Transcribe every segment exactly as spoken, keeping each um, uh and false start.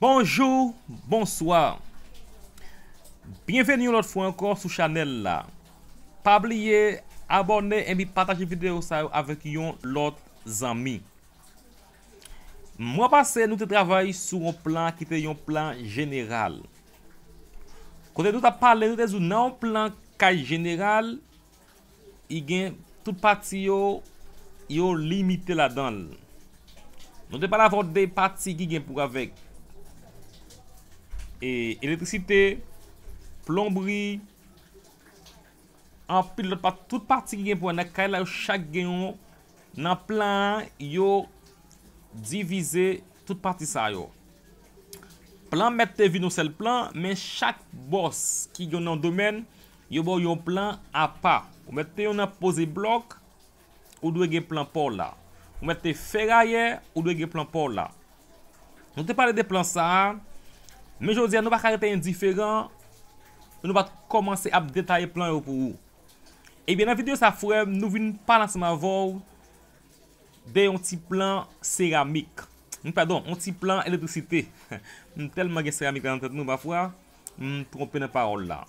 Bonjou, bonswa. Byenveni yon lòt fwa ankò sou chanèl la. Pa bliye abòne epi pataje videyo sa yo avèk yon lòt zanmi. Mwa pase, nou te travay sou yon plan ki te yon plan jeneral. Kote nou t ap pale, nou te di w nan yon plan kay jeneral, li gen tout pati yo, yo limite ladan l. Nou te pale avèk de pati ki gen pou avèk e, elektrisite, plonbri, anpil lòt pa, tout pati ki gen pou wè nan kay la, yo chak gen yon, nan plan an, yo divize tout pati sa yo. Plan mèt te vin yon sèl plan, men chak bòs ki gen nan domèn, yo ba w yon plan apa. Ou mèt te yon nan poze blòk, ou dwe gen plan pa w la. Ou mèt te ferayè, ou dwe gen plan pa w la. Nou te pale de plan sa a, men jodi a nou pa ka rete endiferan, nou pa t kòmanse ap detaye plan yo pou ou. Ebyen, nan videyo sa, frè m, nou vin pale ansanm avè w de yon ti plan seramik. M, padon, yon ti plan elektrisite. M tèlman gen seramik la nan tèt mwen, pafwa, m twonpe nan pawòl la.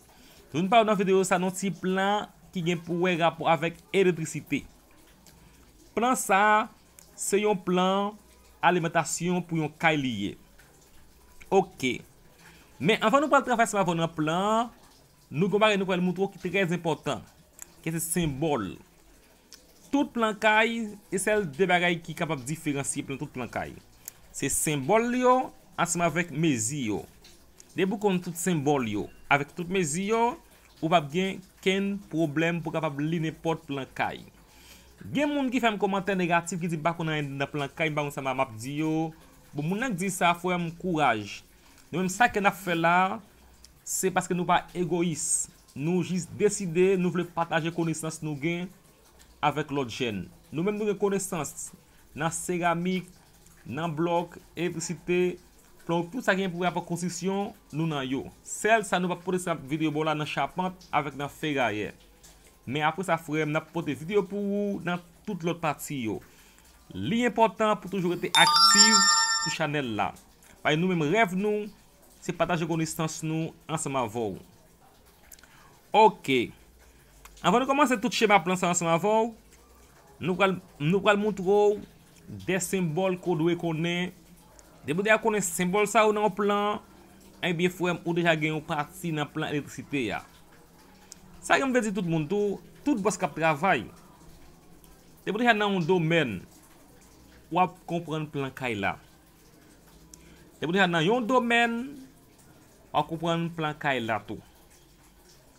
Nou vin pale nan videyo sa, yon ti plan ki gen pou wè rapò avèk elektrisite. Plan sa a, se yon plan alimantasyon pou yon kay li ye. Oke. Men anvan nou pral travay ansanm avè w nan plan an, nou gen yon bagay nou pral montre w ki trè enpòtan, ki se senbòl. Tout plan kay, e sèl de bagay ki kapab diferansye plan, tout plan kay. Se senbòl yo ansanm avèk mezi yo. Depi w konn tout senbòl yo avèk tout mezi yo, ou p ap gen kenn pwoblèm pou w kapab li nenpòt plan kay. Gen moun ki fè m kòmantè negatif ki di m pa konn anyen nan plan kay, m pa konn sa m ap di yo. Bon, moun nan k di sa, frè m, kouraj. Nou menm sa ke n ap fè la, se paske nou pa egoyis. Nou jis deside, nou vle pataje konesans nou gen avèk lòt jèn. Nou menm nou gen konesans nan seramik, nan blòk, elektrisite, plon, tout sa ki gen pou wè avèk konstriksyon, nou nan yo. Sèl sa nou p ap pote sa videyo ba w la nan chapant avèk nan ferayè. Men apre sa, frè m, n ap pote videyo pou ou nan tout lòt pati yo. Li enpòtan pou toujou rete aktif sou chanèl la. Paske nou menm rèv nou, se pataje konesans nou ansanm avè w. Oke. Anvan nou kòmanse tout chema plan sa ansanm avè w, nou pral, nou pral montre w de senbòl ke w dwe konnen. Depi w deja konnen senbòl sa yo nan yon plan, ebyen, frè m, ou deja gen yon pati nan plan elektrisite a. Sa ke m vle di tout moun tou, tout bòs k ap travay, depi w deja nan yon domèn, w ap konprann plan kay la. Depi w deja nan yon domèn, w ap konprann plan kay la tou.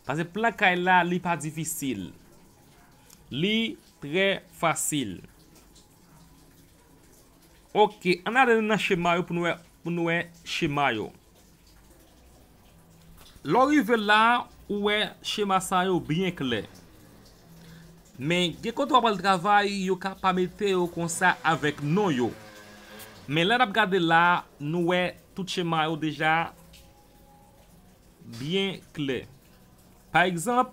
Paske plan kay la, li pa difisil. Li trè fasil. Oke, ann ale nan chema yo pou nou wè, pou nou wè chema yo. Lè w rive la, ou wè chema sa yo byen klè. Men gen kote w ap al travay, yo ka pa mete yo konsa avèk non yo. Men lè n ap gade la, nou wè tout chema yo deja byen klè. Pa egzanp,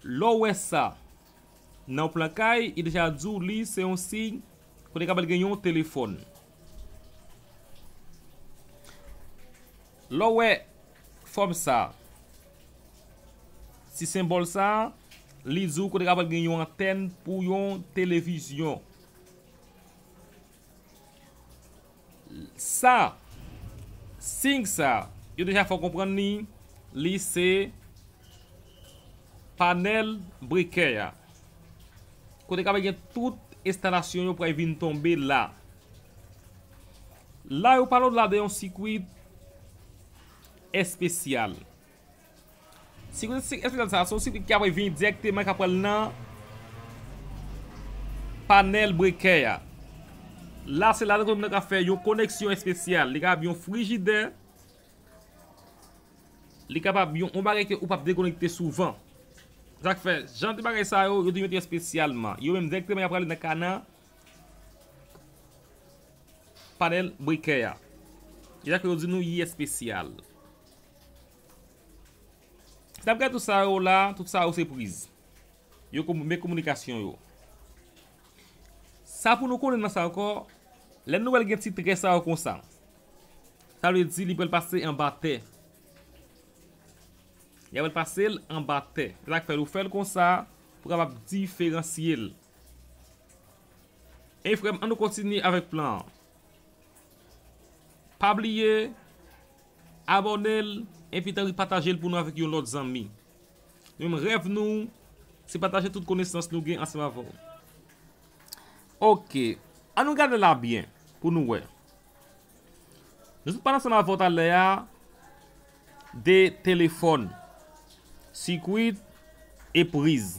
lè w wè sa nan yon plan kay, li deja di w li se yon siy kote kapab gen yon telefòn. Lè w wè fòm sa, ti senbòl sa, li di w kote kapab gen yon antèn pou yon televizyon. Sa, siy sa, yo deja fè w konprann li, li se panèl brekè a. Kote kapab gen tout enstalasyon yo pral vin tonbe la. La, yo pale w la de yon sikwi espesyal. Sikwi espesyal sa, se yon sikwi ki ap vini dirèkteman, k ap pral nan panèl brekè a. La, se la nou ka fè yon koneksyon espesyal. Li kapab yon frijidè, li kapab yon, yon bagay ke ou p ap dekonekte souvan. Sa k fè, jan de bagay sa yo, yo te mete yo espesyalman. Yo menm dirèkteman, y ap prale nan ka nan panèl brekè a. E sa k fè yo di nou li espesyal. Si n ap gade tout sa yo la, tout sa yo se priz. Yo komi-, men kominikasyon yo. Sa pou nou konnen nan sa ankò, lè nou wè l gen ti trè sa yo konsa. Sa vle di li pral pase anba tè. Li pral pase l anba tè. Se sa k fè l ou fè l konsa pou w kapab diferansye l. Ey frè m, ann nou kontinye avèk plan an. Pa bliye abòne l epi tanpri pataje l pou nou avèk yon lòt zanmi. Nou menm rèv nou se pataje tout konesans nou gen ansanm avè w. Oke, ann nou gade la byen pou nou wè. Nou sot pale ansanm avè w talè a de telefòn, sikwit e priz.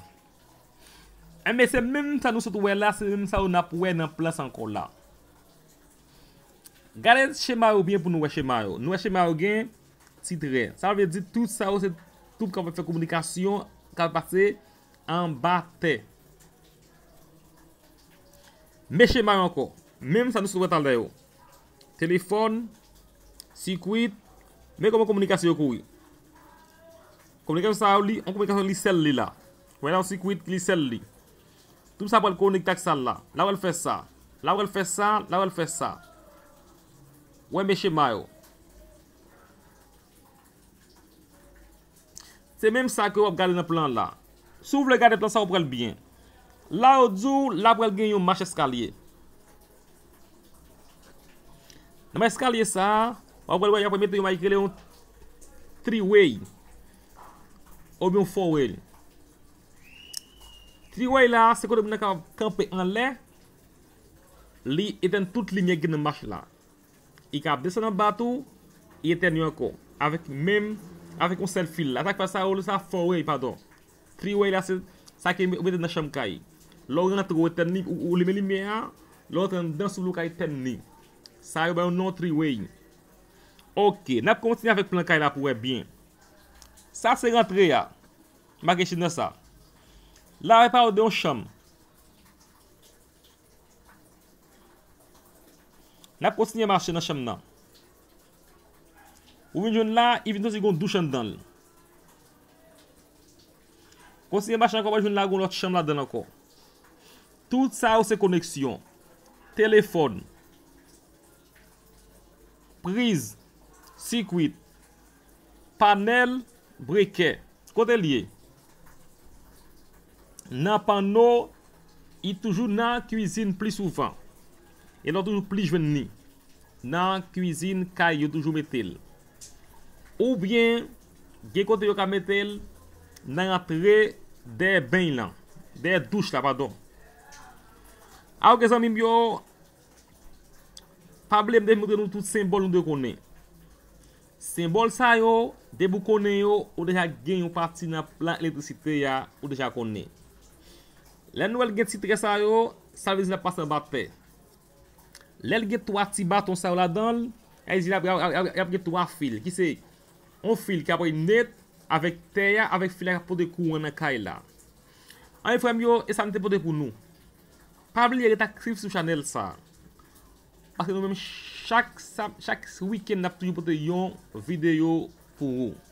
Enben, se menm sa nou sot wè la, se menm sa yo n ap wè nan plan sa ankò la. Gade chema yo byen pou nou wè chema yo. Nou wè chema yo gen ti trè. Sa vle di tout sa yo se tout k ap fè kominikasyon k ap pase anba tè. Men chema yo ankò. Menm sa nou sot wè talè yo. Telefòn, sikwit, men kòman kominikasyon yo kouri. Kominikasyon sa yo li, yon kominikasyon li sèl li la. Wè la yon sikwit li sèl li. Tout sa pral konekte ak sa la. La pral fè sa. La pral fè sa, la pral fè sa. Wè men chema yo. Se menm sa ke w ap gade nan plan la. Si w vle gade plan sa, w pral byen. La yo di w, la pral gen yon mach eskalye. Nan mach eskalye sa a, w ap wè y ap mete yon bagay ki rele yon three-way oubyen yon four-way. Three-way la, se kote moun nan kapab kanpe anlè, li etèn tout limyè ki gen nan mach la. Li ka ap desann anba tou, li etèn yo ankò. Avèk menm, avèk yon sèl fil la. Sa k fè sa yo rele sa four-way, padon. Three-way la, se sa ki mete nan chanm kay. Lè w rantre, w etèn li, ou, ou limen limyè a, lè w rantre anndan, si w vle w ka etèn li. Sa yo ba yo non three-way. Oke, n ap kontinye avèk plan kay la pou wè byen. Sa se rantre a. Make chin nan sa. La, e pa w de yon chanm. N ap kontinye mache nan chanm nan. Ou vin jwenn la, li vin santi gon douch anndan l. Kontinye mache ankò, w ap jwenn la gon lòt chanm ladan l ankò. Tout sa yo se koneksyon. Telefòn. Priz. Sikwit. Panèl. Brekè. Kote l ye? Nan panno, li toujou nan kwizin pli souvan. E lè w toujou plis jwenn li. Nan kwizin kay yo toujou mete l. Oubyen, gen kote yo ka mete l nan rantre dèyè beny lan. Dèyè douch la, padon. A, oke, zanmi m yo, pa bliye m te montre nou tout senbòl nou dwe konnen. Senbòl sa yo, depi w konnen yo, ou deja gen yon pati nan plan elektrisite a, ou deja konnen. Lè nou wè l gen ti trè sa yo, sa vle di l ap pase anba tè. Lè l gen twa ti baton sa yo ladan l, sa vle di l ap, ap, ap, ap gen twa fil, ki se yon fil k ap rele net avèk tè a, avèk fil la k ap pote kouran nan kay la. Anben, frè m yo, e sa m te pote pou nou. Pa bliye ret aktif sou chanèl sa. Paske nou menm, chak sam-, chak wikenn, n ap toujou pote yon videyo pou ou.